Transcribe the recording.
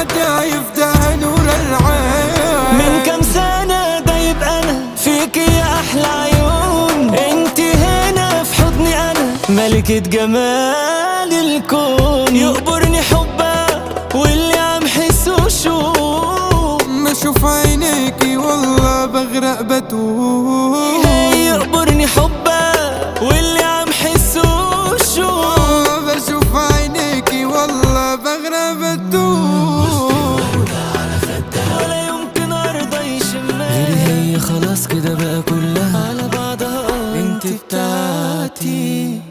فرحتها يفداها نور العين. من كام سنة ده يبقى أنا فيك يا أحلى عيون، انت هنا في حضني أنا ملكة جمال الكون. يقبرني حبك واللي عم حسه شو، ما اشوف عينيكي والله بغرق بتوه. يقبرني حبك واللي عم حسه شو، بشوف عينيكي والله بغرق بتوه. ولا يمكن ارضى يشمها غير هي، خلاص كده بقى كلها على بعضها انت بتاعتي.